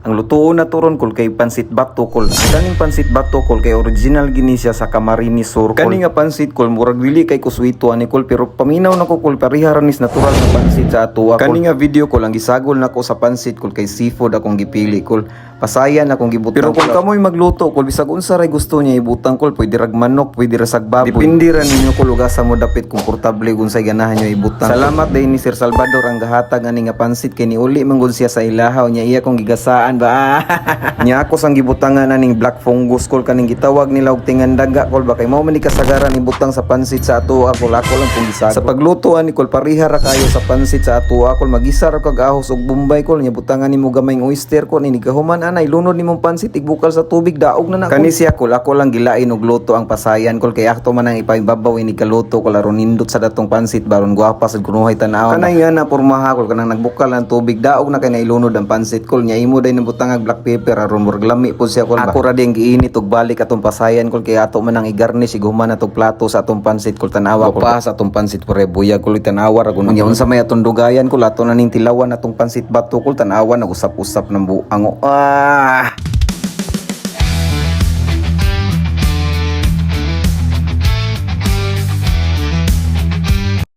Ang lutuon na turon, kol, kay pansit bato, kol. Ang kaning pansit bato, kol, kay original gini siya sa Camarines Sur, kol. Kani nga pansit, kol, murag dili kay kuswito ani, kol, pero paminaw nako, kol, pareha ra nis natural nga pansit sa atoa, kol. Kani nga video, kol, ang gisagol nako sa pansit, kol, kay seafood akong gipili, kol. Pasayan akong gibutang. Pero kung kamoy magluto, kol, bisag unsa ray gusto niya ibutang, kol, pwede rag manok, pwede ra sag baboy. Depende ra ninyo, kol, ug asa mo dapit komportable kung unsay ganahan nyo ibutang. Salamat din ni Sir Salvador ang gahatag ani nga pansit kay niuli man gud siya sa ilahaw niya, iya kong gigasaan ba. Nya ako sang gibutangan aning black fungus, kol, kaning gitawag nila og tingandaga, kol ba, kay mao man ni kasagaran ibutang sa pansit sa atoa, kol. Ako lang kung gisagol. Sa pagluto ani, kol, pareha ra kayo sa pansit sa atoa, kol. Magisa ra kag ahos og bombay, kol, nya butangan nimo gamayng oyster, kol. Ini gahuman anay lunod nimong pansit, igbukal sa tubig, daog na na. Kani siya, kol, ako lang gilain og luto ang pasayan, kol, kay akto man ang ipaibabaw ini kaluto, kol, aron nindot sa datong pansit baron gwapa sad kunuhay tan-awon. Kanay nga na pormaha, kol, kanang nagbukal ang tubig, daog na kay nailunod ang pansit, kol. Nya imo day nabutang og black pepper aron murag lami po siya, kol. Ako ra din giinit og balik atong pasayan, kol, kay ato man ang i-garnish iguman atong plato sa atong pansit, kol. Tan-awa, kol, pa sa atong pansit pare buyag, kol. Tan-awa ra kuno. Nya unsa may atong dugayan, kol, ato na ning tilawan atong pansit bato, kol. Tan-awa, nag-usap-usap ng buang. Ah.